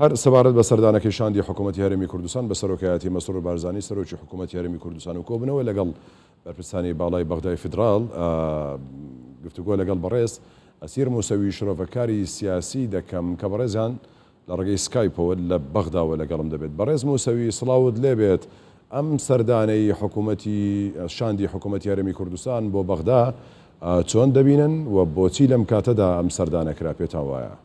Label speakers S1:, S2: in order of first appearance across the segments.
S1: هەر سەبارەت بە سەردانەکەی شاندی حکوومەتی هەرێمی کوردستان بە سەرۆکایەتی مەسرور بارزانی سەرۆکی حکوومەتی هەرێمی کوردستان و کۆبوونەوە لەگەڵ بەرپرسانی باڵای بەغدای فیدراڵ، گفتوگۆ لەگەڵ بەڕێز ئەسیر موسەوی شرۆڤەکاری سیاسی دەکەم کە بەڕێزیان لە ڕێگەی سکایپەوە لە بەغداوە لەگەڵم دەبێت. بەڕێز موسەوی سڵاوت لێبێت، ئەم سەردانەی حکوومەتی شاندی حکوومەتی هەرێمی کوردستان بۆ بەغدا چۆن دەبینن و بۆچی لەم کاتەدا ئەم سەردانە کرا پێتان وایە؟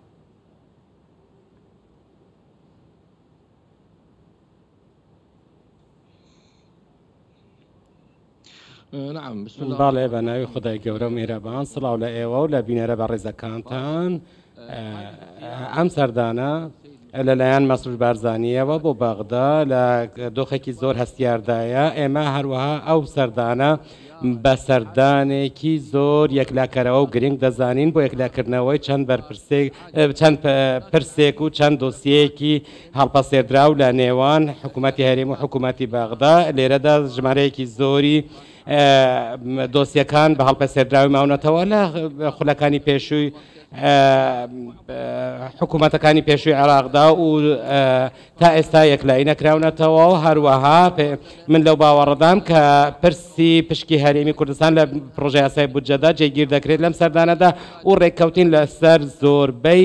S2: بەڵێ بە ناوی خودای گەورە و میهرەبان سڵاو لە ئێوە و لە بینەرە بەڕێزەکانتان. ئەم سەردانە لەلایەن مەسرور بارزانییەوە بۆ بەغدا لە دۆخێکی زۆر هەستیاردایە. ئێمە هەروەها ئەو سەردانە بە سەردانێکی زۆر یەکلاکەرەوە و گرنگ دەزانین بۆ یەکلاکردنەوەی چەند بەرپرسێک چەند پرسێک و چەند دۆسیەیەکی هەڵپەسێردراو لە نێوان حکوومەتی هەرێم و حکوومەتی بەغدا. لێرەدا ژمارەیەکی زۆری دۆسیەکان بە هەڵپەسێردراوی ماونەتەوە لە خولەکانی پێشووی حکوومەتەکانی پێشووی عێراقدا و تا ئێستا یەکلایی نەکراونەتەوە و هەروەها من لەو باوەڕەدام کە پرسی پشکی هەرێمی کوردستان لە پڕۆژە یاسای بودجەدا جێگیر دەکرێت لەم سەردانەدا و ڕێککەوتین لەسەر زۆربەی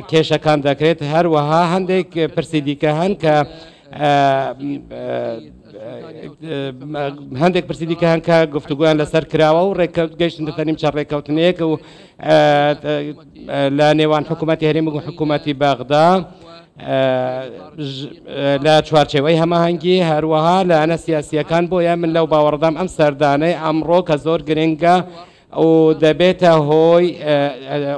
S2: کێشەکان دەکرێت. هەروەها هەندێک پرسی دیکە هەن کە هەندێک پرسی دیکە هەن کە گفتوگۆیان لەسەر کراوە و ڕێککەوت گەیشتن نیمچە ڕێککەوتنێک و لە نێوان حکوومەتی هەرێم و حکوومەتی بەغدا لە چوارچێوەی هەماهەنگی هەروەها لایەنە سیاسییەکان. بۆیە من لەو باوەڕدام ئەم سەردانەی ئەمڕۆ کە زۆر گرنگە و دەبێتە هۆی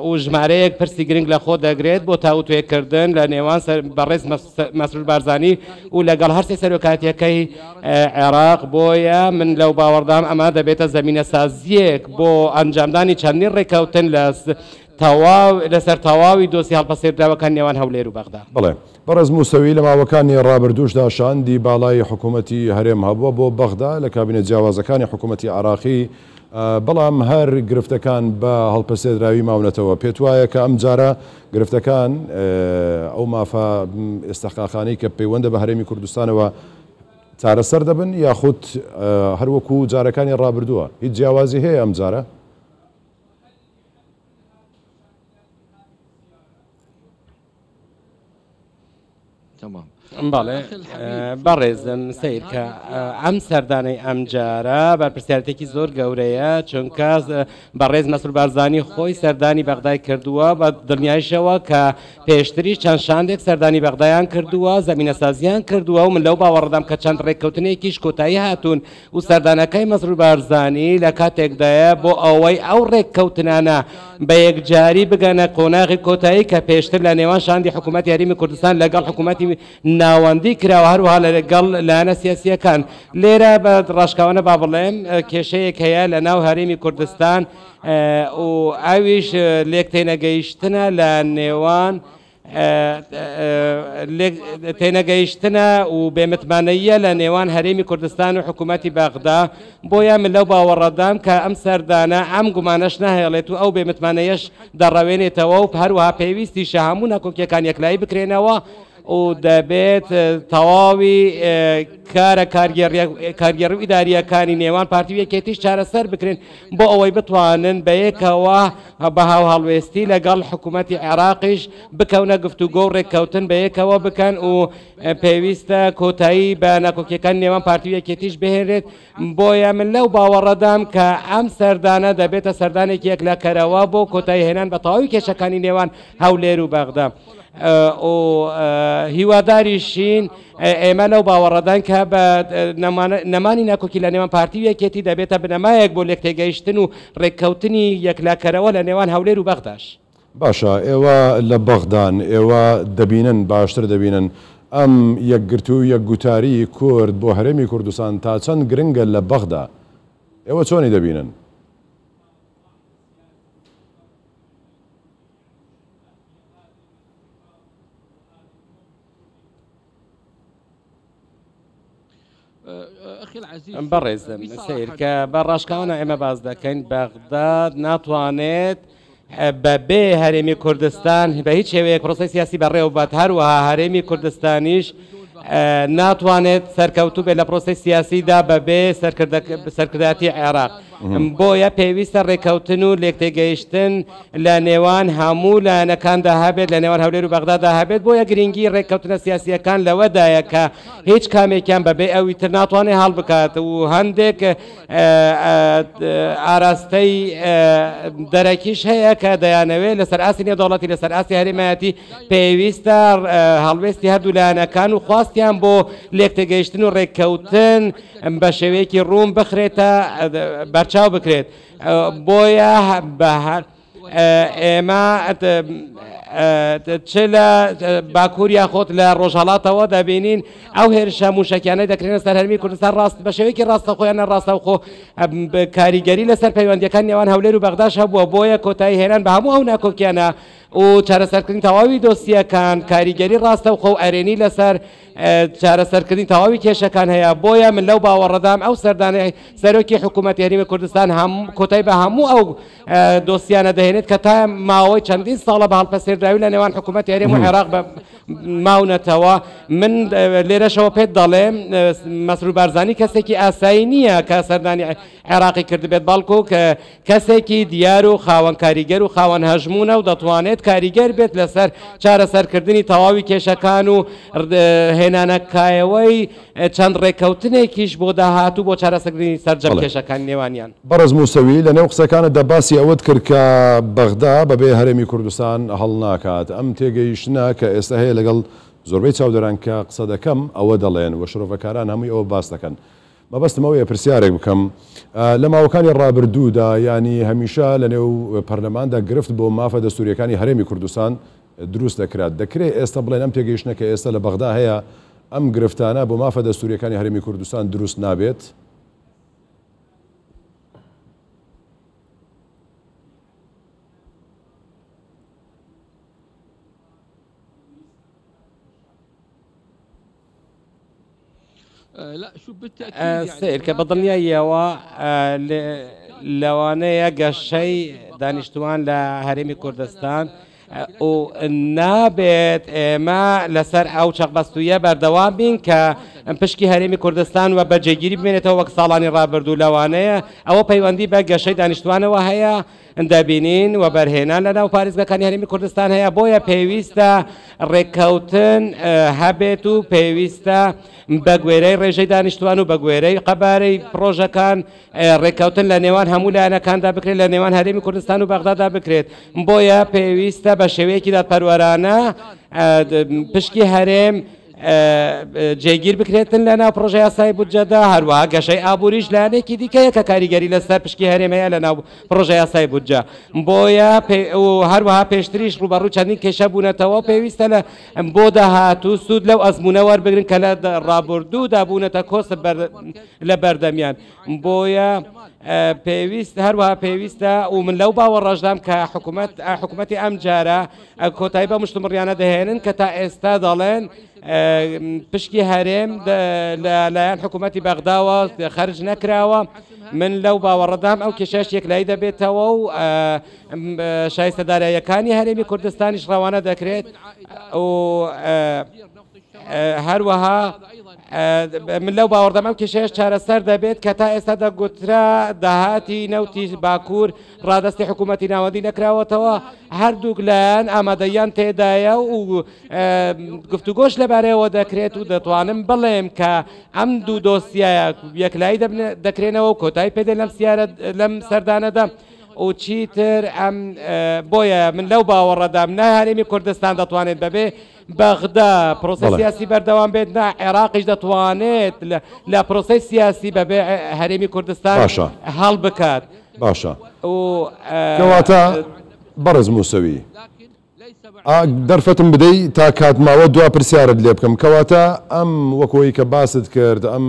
S2: و ژمارەیەک پرسی گرنگ لە خۆ دەگرێت بۆ تاوتوێکردن لە نێوان بەڕێز مەسرور بارزانی و لەگەڵ هەرسێ سەرۆکایەتیەکەی عێراق. بۆیە من لەو باوەڕدام ئەمە دەبێتە زەمینەسازیەک بۆ ئەنجامدانی چەندین ڕێککەوتن لە تەواو لەسەر تەواوی دۆسیە هەڵپەسێردراوەکانی نێوان هەولێر و بەغدا.
S1: بەڵێ بەڕێز موسەوی، لە ماوەکانی ڕابردووشدا شاندی باڵای حکوومەتی هەرێم هەبووە بۆ بەغدا لە کابینە جیاوازەکانی حکوومەتی عێراقی، بەڵام هەر گرفتەکان بە هەڵپەسێردراوی ماونەتەوە. پێتوایە کە ئەمجارە گرفتەکان ئەو مافە ئیستحقاقانەی کە پەیوەندە بە هەرێمی کوردستانەوە چارەسەر دەبن یاخود هەر وەکو جارەکانی ڕابردووە؟ هیچ جیاوازی هەیە ئەمجارە؟
S2: بەڵێ بەڕێزم سەیرکە ئەم سەردانەی ئەمجارە بەرپرسیارێتێکی زۆر گەورەیە، چونکە بەڕێز مەسرور بارزانی خۆی سەردانی بەغدای کردووە بە دڵنیایشەوە کە پێشتریش چەند شاندێک سەردانی بەغدایان کردووە، زەمینەسازیان کردووە و من لەو باوەڕدام کە چەند ڕێککەوتنێکیش کۆتایی هاتوون و سەردانەکەی مەسرور بارزانی لە کاتێکدایە بۆ ئەوەی ئەو ڕێککەوتنانە بە یەکجاری بگەنە قۆناغی کۆتایی کە پێشتر لە نێوان شاندی حکوومەتی هەرێمی کوردستان لەگەڵ حکوومەتی ناوەندی کراوە، هەروەها لەگەڵ لایەنە سیاسییەکان. لێرە بە ڕاشکاوانە با بڵێم کێشەیەک هەیە لە ناو هەرێمی کوردستان و ئەویش لێکتێنەگەیشتنە لە نێوان تێنەگەیشتنە و بێمتمانەییە لە نێوان هەرێمی کوردستان و حکوومەتی بەغدا. بۆیە من لەو باوەڕەدام کە ئەم سەردانە ئەم گومانەش ناهێڵێت و ئەو بێمتمانەیەش دەڕەوێنێتەوە و هەروەها پێویستیشە هەموو ناکۆکییەکان یەکلایی بکرێنەوە و دەبێت تەواوی کارە کارگێڕی و ئیدارییەکانی نێوان پارتی و یەکێتیش چارەسەر بکرێن بۆ ئەوەی بتوانن بەیەکەوە بە هاوهەڵوێستی لەگەڵ حکوومەتی عێراقیش بکەونە گفتوگۆ و ڕێککەوتن بەیەکەوە بکەن و پێویستە کۆتایی بە ناکۆکیەکانی نێوان پارتی و یەکێتیش بهێنرێت. بۆیە من لەو باوەڕەدام کە ئەم سەردانە دەبێتە سەردانێکی یەکلاکەرەوە بۆ کۆتایی هێنان بە تەواوی کێشەکانی نێوان هەولێر و بەغدا و هیواداریشین. ئێمە لەو باوەڕەداین کە بە نەمانی ناکۆکی لە نێوان پارتی و یەکێتی دەبێتە بنەمایەک بۆ لێکتێگەیشتن و ڕێککەوتنی یەکلاکەرەوە لە نێوان هەولێر و بەغداش.
S1: باشە ئێوە لە بەغدان، ئێوە دەبینن، باشتر دەبینن ئەم یەکگرتوو و یەکگوتاریی کورد بۆ هەرێمی کوردستان تا چەند گرنگە لە بەغدا؟ ئێوە چۆنی دەبینن؟
S2: بەڕێزم سەیرکە بە ڕاشکاوانە ئێمە باس دەکەین بەغداد ناتوانێت. بە بێ هەرێمی کوردستان بە هیچ شێوەیەک پرۆسەی سیاسی بەڕێوە ببات، هەروەها هەرێمی کوردستانیش ناتوانێت سەرکەوتوو بێت لە پرۆسەی سیاسیدا بە بێ سەرکردایەتی عێراق. بۆیە پێویستە ڕێککەوتن و لێکتێگەیشتن لە نێوان هەموو لایەنەکاندا هەبێت، لە نێوان هەولێر و بەغدادا هەبێت، بۆیە گرنگی ڕێککەوتنە سیاسییەکان لەوەدایە کە هیچ کامێکیان بەبێ ئەوی تر ناتوانێت هەڵبکات و هەندێک ئاراستەی دەرەکیش هەیە کە دەیانەوێت لەسەر ئاستی نێودەوڵەتی لەسەر ئاستی هەرێمایەتی پێویستە هەڵوێستی هەردوو لایەنەکان و خواستیان بۆ لێکتێگەیشتن و ڕێککەوتن بە شێوەیەکی ڕوون بخرێتە بەرچاو بکرێت بۆیە بە هەر ئێمە چ لە باکوور یاخۆت لە ڕۆژهەڵاتەوە دەبینین ئەو هێرشە موشەکیانەی دەکرێنە سەر هەرمی کوردستان ڕاست بە شێوەیەکی ڕاستەخۆیان ناڕاستەوخۆ کاریگەری لەسەر پەیوەندیەکان نێوان هەولێر و بەغداش هەبووە بۆیە کۆتایی هێنان بە هەموو ئەو ناکۆکیانە و چارەسەرکردنی تەواوی دۆسیەکان کاریگەری ڕاستەوخۆ و ئەرێنی لەسەر چارەسەرکردنی تەواوی کێشەکان هەیە، بۆیە من لەو باوەڕەدام ئەو سەردانەی سەرۆکی حکوومەتی هەرێمی کوردستان هەم کۆتایی بە هەموو ئەو دۆسیانە دەهێنێت کە تا ماوەی چەندین ساڵە بە هەڵپەسێردراوی لە نێوان حکوومەتی هەرێم و عێراق بە ماونەتەوە. من لێرەشەوە پێت دەڵێم مەسرور بارزانی کەسێکی ئاسایی نییە کە سەردانی عێراقی کردبێت، بەڵکو کە کەسێکی دیار و خاوەن کاریگەر و خاوەن هەژموونە و دەتوانێت کاریگەر بێت لەسەر چارەسەرکردنی تەواوی کێشەکان و هێنانەکایەوەی چەند ڕێککەوتنێکیش بۆ داهاتوو بۆ چارەسەرکردنی سەرجەم کێشەکانی نێوانیان.
S1: بەڕێز موسەوی، لەنێو قسەکانتدا باسی ئەوەت کرد کە بەغدا بەبێ هەرێمی کوردستان هەڵناکات. ئەم تێگەیشتنە کە ئێستا هەیە لەگەڵ زۆربەی چاودێران کە قسە دەکەم ئەوە دەڵێن و شرۆڤەکاران هەمووی ئەوە باس دەکەن. مەبەستم ئەوەیە پرسیارێک بکەم، لە ماوەکانی ڕابردوودا یانی هەمیشە لە نێو پەرلەماندا گرفت بۆ مافە دەستوورییەکانی هەرێمی کوردستان دروست دەکرا، دەکرێ ئێستا بڵێن ئەم تێگەیشتنە کە ئێستا لە بەغدا هەیە ئەم گرفتانە بۆ مافە دەستوورییەکانی هەرێمی کوردستان دروست نابێت؟
S2: سەیرکە بە دڵنیاییەوە لەوانەیە گەشەی دانیشتوان لە هەرێمی کوردستان و نابێت ئێمە لەسەر ئەو چەقبەستوویە بەردەوام بین کە پشکی هەرێمی کوردستان و بە جێگیری بمێنێتەوە وەک ساڵانی ڕابردوو لەوانەیە ئەوە پەیوەندی بە گەشەی دانیشتوانەوە هەیە دەبینین وەبەرهێنان لە ناو پارێزگاکانی هەرێمی کوردستان هەیە، بۆیە پێویستە ڕێککەوتن هەبێت و پێویستە بە گوێرەی ڕێژەی دانیشتوان و بە گوێرەی قەبارەی پڕۆژەکان ڕێککەوتن لە نێوان هەموو لایەنەکاندا بکرێت لە نێوان هەرێمی کوردستان و بەغدادا بکرێت بۆیە پێویستە بە شێوەیەکی دادپەروەرانە پشکی هەرێم جێگیر بکرێتن لە ناو پرۆژە یاسای بودجەدا، هەروەها گەشەی ئابووریش لایەنێکی دیکەیە کە کاریگەری لەسەر پشکی هەرێم هەیە لە ناو پرۆژە یاسای بودجە، بۆیە هەروەها پێشتریش ڕووبەڕووی چەندین کێشە بوونەتەوە، پێویستە لە بۆ داهاتوو سوود لەو ئەزموونە وەربگرن کە لە ڕابردوودا بوونەتە کۆسپ لە بەردەمیان، بۆیە پێویست هەروەها پێویستە و من لەو باوەڕەشدام کە حکوومەت حکوومەتی ئەمجارە کۆتایی بەم مشتومڕیانە دەهێنن کە تا ئێستا دەڵێن پشکی هەرێم لەلایەن حکوومەتی بەغداوە خەرج نەکراوە من لەو باوەڕەدام ئەو کێشەش یەکلایی دەبێتەوە و شایستە داراییەکانی هەرێمی کوردستانیش ڕەوانە دەکرێت و هەروەها من لەو باوەڕدام ئەم کێشەیەش چارەسەر دەبێت کە تا ئێستا دەگوترا داهاتی نەوتی باکوور ڕادەستی حکوومەتی ناوەندی نەکراوەتەوە، هەردووک لایەن ئامادەییان تێدایە و گفتوگۆش لەبارەیەوە دەکرێت و دەتوانم بڵێم کە ئەم دوو دۆسیە یەکلایی دەکرێنەوە و کۆتایی پێدێن لەم سیارە لەم سەردانەدا و چیتر ئەم بۆیە من لەو باوەڕەدام نە هەرێمی کوردستان دەتوانێت بەبێ بەغدا پرۆسەی سیاسی بەردەوام بێت نا عێراقیش دەتوانێت لە پرۆسەی سیاسی بەبێ هەرێمی کوردستان هەڵبکات.
S1: باشە کەواتە بەڕێز موسەوی دەرفەتم بدەی تا کات ماوە دوا پرسیارت لێ بکەم کەواتە ئەم وەکۆی کە باست کرد ئەم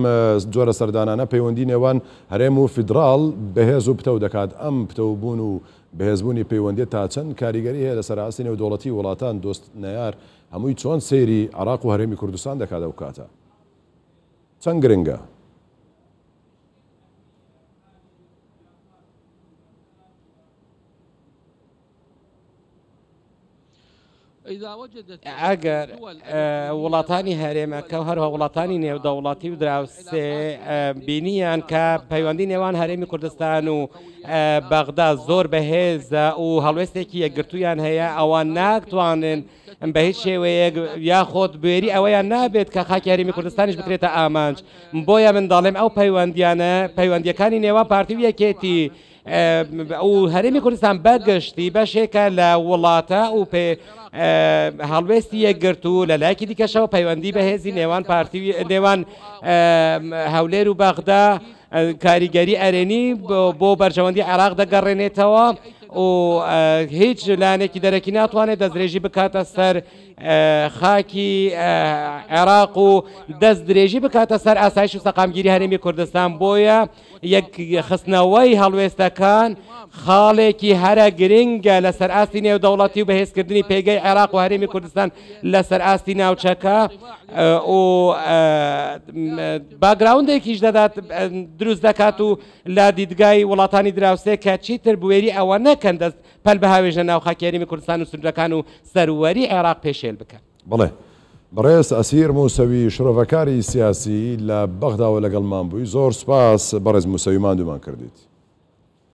S1: جۆرە سەردانانە پەیوەندی نێوان هەرێم و فیدراڵ بەهێز و پتەو دەکات ئەم پتەوبوون و بەهێزبوونی پەیوەندیە تا چەند کاریگەری هەیە لەسەر ئاستی نێودەوڵەتی وڵاتان دۆست نەیار هەمووی چۆن سەیری عێراق و هەرێمی کوردستان دەکات ئەو کاتە چەند گرنگە؟
S2: ئەگەر وڵاتانی هەرێمەکە و هەروەها وڵاتانی نێودەوڵەتی و دراوسێ بینیان کە پەیوەندی نێوان هەرێمی کوردستان و بەغدا زۆر بەهێزە و هەڵوێستێکی یەکگرتوویان هەیە، ئەوە ناتوانن بە هیچ شێوەیەک یاخۆد بوێری ئەوەیان نابێت کە خاکی هەرێمی کوردستانیش بکرێتە ئامانج. بۆیە من دەڵێم ئەو پەیوەندیانە، پەیوەندیەکانی نێوان پارتی و یەکێتی و هەرێمی کوردستان بەگشتی بەشێکە لە وڵاتە و پێ هەڵوێستی یەکگرتوو، لە لایەکی دیکەشەوە پەیوەندی بەهێزی نێوان پارتی و نێوان هەولێر و بەغدا کاریگەری ئەرێنی بۆ بەرژەوەندی عێراق دەگەڕێنێتەوە و هیچ لایەنێکی دەرەکی ناتوانێت دەستدرێژی بکاتە سەر خاکی عێراق و دەست درێژی بکاتە سەر ئاسایش و سەقامگیری هەرێمی کوردستان. بۆیە یەکخستنەوەی هەڵوێستەکان خاڵێکی هەرە گرنگە لەسەر ئاستی نێودەوڵەتی و بەهێزکردنی پێگەی عێراق و هەرێمی کوردستان لەسەر ئاستی ناوچەکە و باگراوندێکیش دەدات دروست دەکات و لە دیدگای وڵاتانی دراوسێ کە چیتر بوێری ئەوە نەکەن دەست پەل بهاوێژنە ناو خاکی هەرێمی کوردستان و سنوورەکان و سەروەری عێراق پێشێل بکەن.
S1: بەڵێ بەڕێز ئەسیر موسەوی شرۆڤەکاری سیاسی لە بەغداوە لەگەڵمان بووی، زۆر سوپاس بەڕێز موسەوی ماندوومان کردیت.